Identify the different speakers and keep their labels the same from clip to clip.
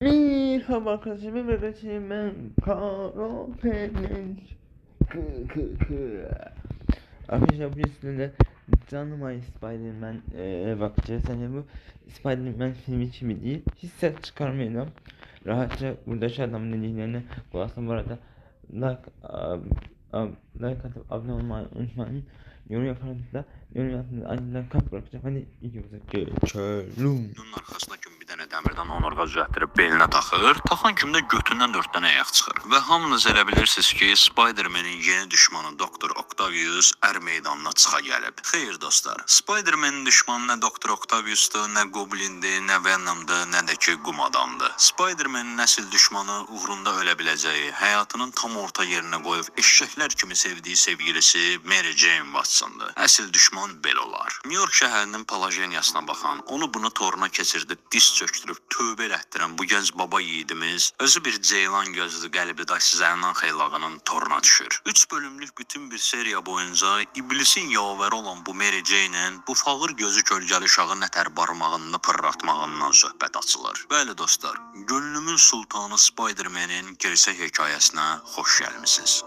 Speaker 1: Merhaba arkadaşlar, benim arkadaşım ben Karo. Arkadaşlar bu sizlerle Canım Spider-Man bakacağız. Yani bu Spider-Man filmi gibi değil. Hiç ses çıkarmayalım. Rahatça burada şu adamın dediklerine kulak asın. Bu arada like atıp abone olmayı unutmayın. Yorum yaparsanız da yorum yaptığınız aniden kalp bırakacağım. Hadi videomuza geçelim.
Speaker 2: Bunun arxasına kim bir dənə dəmirdən onurğa düzəltdirib belinə taxır, taxan kimi də götündən 4 dənə ayaq çıxır. Və hamınız elə bilirsiniz ki, Spider-Man'in yeni düşmanı Doktor Octavius ər meydanına çıxa gəlib. Xeyr dostlar, Spider-Man'in düşmanı nə Doktor Octavius'dur, nə Goblin'dir, nə Venom'dur, nə də ki qum adamdır. Spider-Man'in əsl düşmanı uğrunda ölə biləcəyi, həyatının tam orta yerinə qoyub eşşəklər kimi sevdiyi sevgilisi Mary Jane Watson'dır. Əsl düşman belə olar. New York şəhərinin palajeniyasına baxan, onu bunu toruna keçirdib, diz çökdürüb, tövbə elətdirən bu gənc baba yiğidimiz özü bir ceylan gözlü qəlbi daş zənan xeylağının toruna düşür. 3 bölümlük bütün bir seriya boyunca iblisin yavəri olan bu Mary Jane'in bu fağır gözü kölgəli uşağı nətər barmağını pırratmağından söhbət açılır. Bəli dostlar, gönlümün sultanı Spider-Man'in gerçək hekayəsinə xoş gəlmisiniz.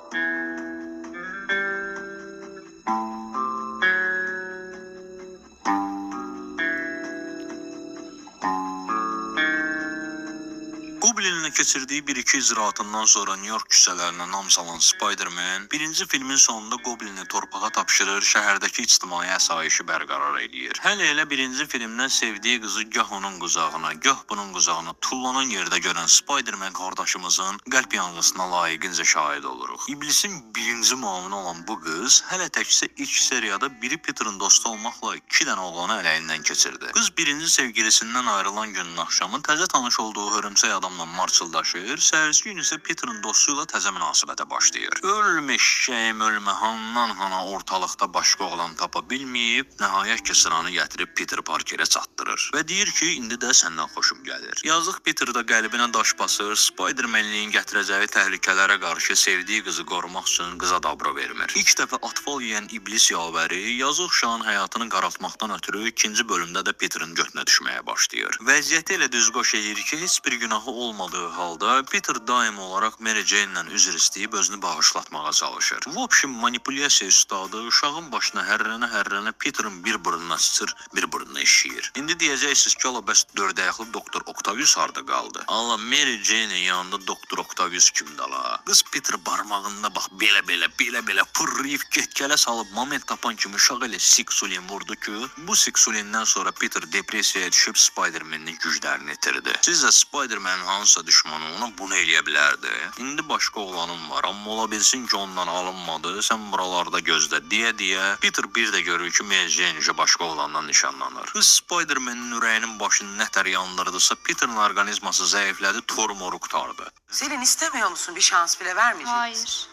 Speaker 2: Goblin'le keçirdiyi bir-iki icraatından sonra New York küçələrinə nam salan Spider-Man birinci filmin sonunda Goblin'i torpağa tapşırır, şəhərdəki ictimai əsayişi bərqərar eləyir. Hələ elə birinci filmdən sevdiyi qızı gah onun qucağına, gah bunun qucağına tullanan yerdə görən Spider-Man qardaşımızın qəlb yanğısına layiqincə şahid oluruq. İblisin birinci müavini olan bu qız hələ təkcə ilk seriyada biri Peter'ın dostu olmaqla 2 dənə oğlanı ələyindən keçirdi. Qız birinci sevgilisindən ayrılan günün axşamı təzə tanış olduğu hörümçək adamla marçıldaşır, səhərsi gün isə Peter'ın dostu ilə təzə münasibətə başlayır. Ölmə eşşəyim ölmə, handan hana ortalıqda başqa oğlan tapa bilməyib, nəhayət ki sıranı gətirib Peter Parker'ə çatdırır və deyir ki, indi də səndən xoşum gəlir. Yazıq Peter də qəlbinə daş basır, Spider-Man'liyin gətirəcəyi təhlükələrə qarşı sevdiyi qızı qorumaq üçün qıza dabro vermir. İlk dəfə atfal yeyən iblis yavəri yazıq uşağın həyatını qaraltmaqdan ötürü ikinci bölümdə də Peter'ın götünə düşməyə başlayır. Vəziyyəti elə düz qoş eləyir ki, heç bir günahı olmadığı halda Peter daim olaraq Mary Jane'lə üzr istəyib özünü bağışlatmağa çalışır. Vəbşim manipulyasiya üstadı uşağın başına hərrənə-hərrənə Peter'ın bir burnuna sıçır, bir burnuna işiyir. İndi deyəcəksiniz ki, ala bəs dörd ayaqlı Doktor Octavius harda qaldı? Allah, Mary Jane'in yanında Doktor Octavius kimdir ala? Qız Peter barmağında bax belə-belə pırrıyıb get-gələ salıb moment tapan kimi uşaq elə siksulin vurdu ki, bu siksulindən sonra Peter depressiyaya düşüb Spider-Man'in güclərini itirdi. Sizcə Spider-Man'in hansısa düşmanı ona bunu eləyə bilərdi? İndi başqa oğlanım var, amma ola bilsin ki ondan alınmadı, sən buralarda gözlə deyə-deyə Peter bir də görür ki, Mary Jane başqa oğlandan nişanlanır. Qız Spider-Man'in ürəyinin başını nətər yandırdısa, Peter'ın orqanizması zəiflədi, tor moru qurtardı.
Speaker 3: Selin istemiyor musun? Bir şans bile vermeyecek misin?
Speaker 4: Hayır.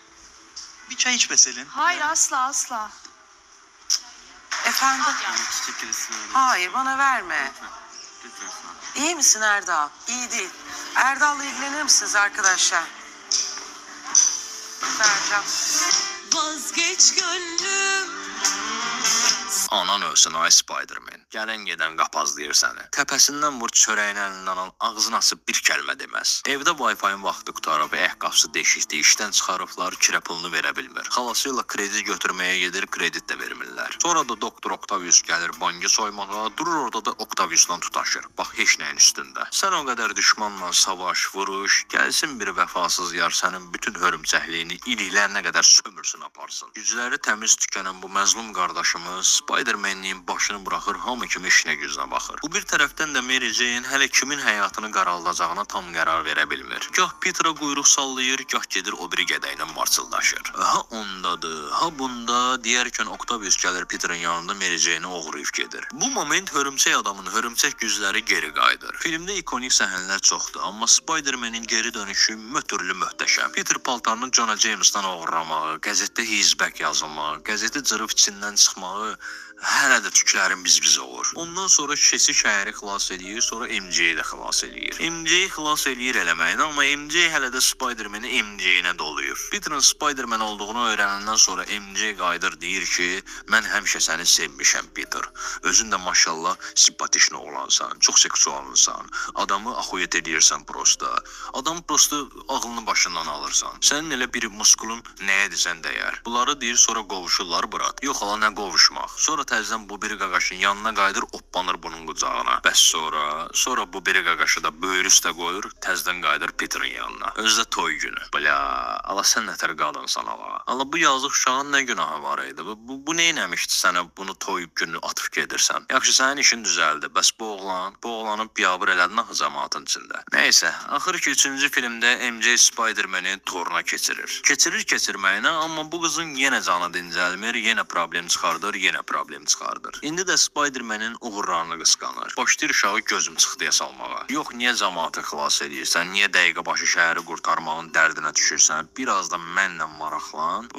Speaker 5: Bir çay içme Selin.
Speaker 4: Hayır, asla asla.
Speaker 3: Efendim?
Speaker 5: Çiçek kredisini vereyim.
Speaker 3: Hayır, bana verme.
Speaker 5: Lütfen sana.
Speaker 3: İyi misin Erdal? İyi değil. Erdal'la ilgilenir misiniz arkadaşlar? Sercan.
Speaker 6: Vazgeç gönlüm.
Speaker 2: Anan ölsün ay Spider-Man. Gələn gedən qapazlayır səni. Təpəsindən vur, çörəyini əlindən al, ağzını açıb bir kəlmə deməz. Evdə Wi-Fi-ın vaxtı qurtarıb, ayaqqabısı deşikdir, işdən çıxarıblar, kirə pulunu verə bilmir. Xalası ilə kredit götürməyə gedir, kredit də vermirlər. Sonra da Doktor Octavius gəlir bankı soymağa, durur orada da Octaviusla tutaşır. Bax heç nəyin üstündə. Sən o qədər düşmanla savaş, vuruş, gəlsin bir vəfasız yar sənin bütün hörümçəkliyini iliklərinə qədər sömürsün aparsın. Gücləri təmiz tükənən bu məzlum qardaşımız Spider-Man'in başını buraxır, hamı kimi işinə gücünə baxır. Bu bir tərəfdən də Mary Jane hələ kimin həyatını qaraldacağına tam qərar verə bilmir. Gah Peter'a quyruq sallayır, gah gedir o biri gədəylə marçıldaşır. Ha ondadır, ha bunda deyərkən Octavius gəlir Peter'ın yanında Mary Jane'i oğrayıb gedir. Bu moment hörümçək adamın hörümçək gücləri geri qayıdır. Filmdə ikonik səhnələr çoxdur, amma Spider-Man'in geri dönüşü mötürlü möhtəşəm. Peter paltarını Jonah James'dan oğurlamağı, qəzetdə he's back yazılmağı, qəzeti cırıb içindən çıxmağı, Hələ də tüklərim biz-biz olur. Ondan sonra şişesi şəhəri xilas eləyir, sonra MJ-yi də xilas eləyir. MJ-yi xilas eləyir eləməyinə, amma MJ hələ də Spider-Man-i MJ-nə doluyur. Peter'ın Spider-Man olduğunu öyrənəndən sonra MJ qayıdır, deyir ki, mən həmişə səni sevmişəm Peter. Özün də maşallah simpatişni oğlansan, çox seksualınsan, adamı axuyet eləyirsən prosta. Adam prosta ağlını başından alırsan. Sənin elə bir muskulun nəyə desən dəyər. Bunları deyir, sonra qovuşurlar brat. Yox ala nə qovuşmaq. Sonra təzədən bu biri qaqaşın yanına qayıdır, oppanır bunun qucağına. Bəs sonra bu biri qaqaşı da böyrü üstə qoyur, təzədən qayıdır Peter'ın yanına. Özü də toy günü. Bla, ala sən nətər qadınsan ala. Ala bu yazıq uşağın nə günahı var idi? Bu nə eləmişdi sənə bunu toy günü atıb gedirsən? Yaxşı, sənin işin düzəldi. Bəs bu oğlanı biabır elədin axı cəmaatın içində. Nəysə, axır ki 3-cü filmdə MJ Spider-Man-i toruna keçirir. Keçirir keçirməyinə, amma bu qızın yenə canı dincəlmir, yenə problem çıxardır, yenə problem çıxardır. İndi də Spider-Man-in uğurlarını qısqanır. Başlayır uşağı gözüm çıxdıya salmağa. Yox, niyə cəmaatı xilas eləyirsən, niyə dəqiqə başı şəhəri qurtarmağın dərdinə düşürsən, biraz da mənlə maraqlan,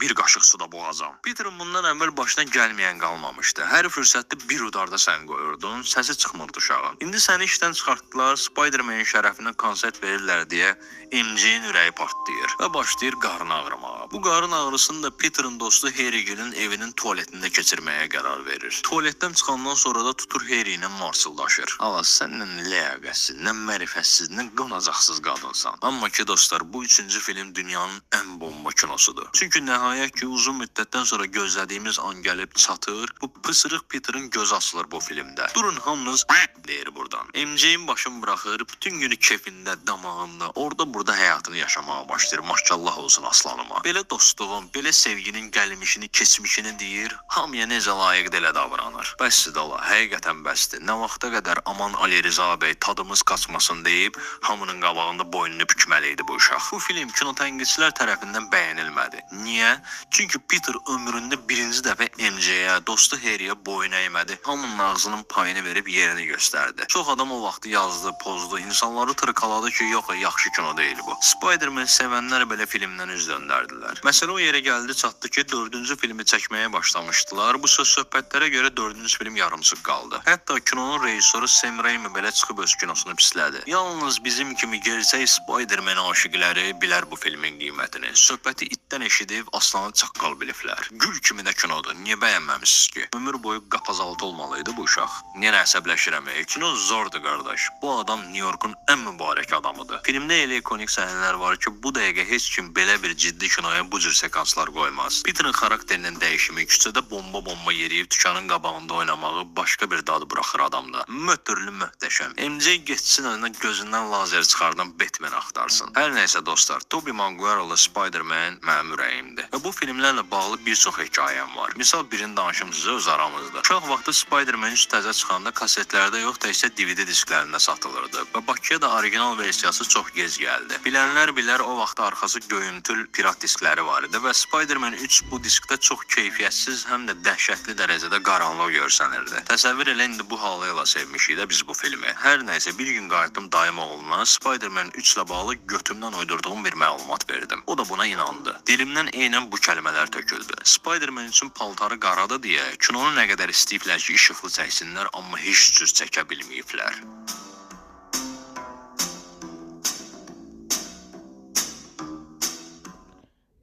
Speaker 2: bir qaşıq suda boğazam. Peter'ın bundan əvvəl başına gəlməyən qalmamışdı. Hər fürsətdə bir udarda sən qoyurdun, səsi çıxmırdı uşağın. İndi səni işdən çıxartdılar, Spider-Man-in şərəfinə konsert verirlər deyə MJ-nin ürəyi partlayır və başlayır qarın ağrımağa. Bu qarın ağrısını da Peter'ın dostu Harry Gil'in evinin tualetində keçirməyə qərar verir. Tualetdən çıxandan sonra da tutur Harry ilə marsıldaşır. Ala sən nə ləyaqətsiz, nə mərifətsiz, nə qonacaqsız qadınsan. Amma ki dostlar, bu 3-cü film dünyanın ən bomba kinosudur. Çünki nəhayət ki uzun müddətdən sonra gözlədiyimiz an gəlib çatır. Bu pısırıq Peter'ın gözü açılır bu filmdə. Durun hamınız deyir buradan. MJ-in başını buraxır, bütün günü kefində, damağında, orada burada həyatını yaşamağa başlayır. Maşallah olsun aslanıma. Belə dostluğun, belə sevginin gəlmişini, keçmişini deyir, hamıya necə layiqdir elə davranır. Bəsdir ala, həqiqətən bəsdir. Nə vaxta qədər aman Ali Rıza bəy tadımız qaçmasın deyib, hamının qabağında boynunu bükməli idi bu uşaq. Bu film kino tənqidçilər tərəfindən bəyənilmədi. Niyə? Çünki Peter ömründə birinci dəfə MJ-yə, dostu Harry-yə boyun əymədi. Hamının ağzının payını verib yerini göstərdi. Çox adam o vaxtı yazdı, pozdu, insanları tırkaladı ki, yox, yaxşı kino deyil bu. Spider-Man sevənlər belə filmdən üz döndərdilər. Məsələ o yerə gəldi, çatdı ki, 4-cü filmi çəkməyə başlamışdılar. Bu söz söhbətlərə görə 4-cü film yarımçıq qaldı. Hətta kinonun rejissoru Sam Raimi belə çıxıb öz kinosunu pislədi. Yalnız bizim kimi gerçək Spider-Man aşiqləri bilər bu filmin qiymətini. Söhbəti itdən eşidib aslanı çaqqal biliblər. Gül kimi də kinodur. Niyə bəyənməmisiniz ki? Ömür boyu qapazaltı olmalıydı bu uşaq. Niyə əsəbləşirəm? Kino zordur qardaş. Bu adam New Yorkun ən mübarək adamıdır. Filmdə elə ikonik səhnələr var ki, bu dəqiqə heç kim belə bir ciddi kinoya bu cür sekanslar qoymaz. Peter'ın xarakterinin dəyişimi, küçədə bomba-bomba yeriyib dükanın qabağında oynamağı başqa bir dad buraxır adamda. Mötürlü möhtəşəm. MJ getsin önünə gözündən lazer çıxardan Batman axtarsın. Hər nəysə dostlar, Tobey Maguire'lı Spider-Man mənim ürəyimdir. Və bu filmlərlə bağlı bir çox hekayəm var. Misal birini danışım sizə öz aramızda. Uşaq vaxtı Spider-Man 3 təzə çıxanda kasetlərdə yox, təkcə DVD disklərində satılırdı və Bakıya da orijinal versiyası çox gec gəldi. Bilənlər bilər, o vaxt arxası göyümtül pirat diskləri var idi və Spider-Man 3 bu diskdə çox keyfiyyətsiz, həm də dəhşətli dərəcədə qaranlıq görsənirdi. Təsəvvür elə indi bu halı ilə sevmişik də biz bu filmi. Hər nəysə bir gün qayıtdım dayım oğluna, Spider-Man 3 ilə bağlı götümdən uydurduğum bir məlumat verdim. O da buna inandı. Dilimdən eynən bu kəlmələr töküldü. Spider-Man üçün paltarı qaradı deyə kinonu nə qədər istəyiblər ki, işıqlı çəksinlər, amma heç cür çəkə bilməyiblər.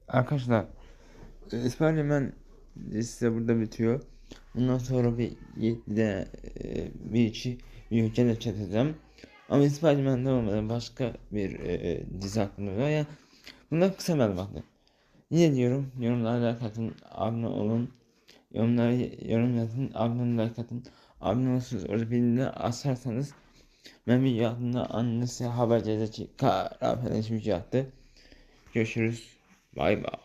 Speaker 1: Arkadaşlar, Spider-Man dizisi burada bitiyor. Bundan sonra bir 7'de bir iki video gene çekeceğim. Ama Spider-Man'de olmadan başka bir dizi hakkında var ya. Bunlar kısa məlumatlar. Yine diyorum, yorumlara like atın, abone olun. Yorumlara yorum yazın, abone like atın. Abone olursunuz, orada bildirimleri açarsanız ben video attığımda anında size haber gelecek. Kara video attı. Görüşürüz. Bay bay.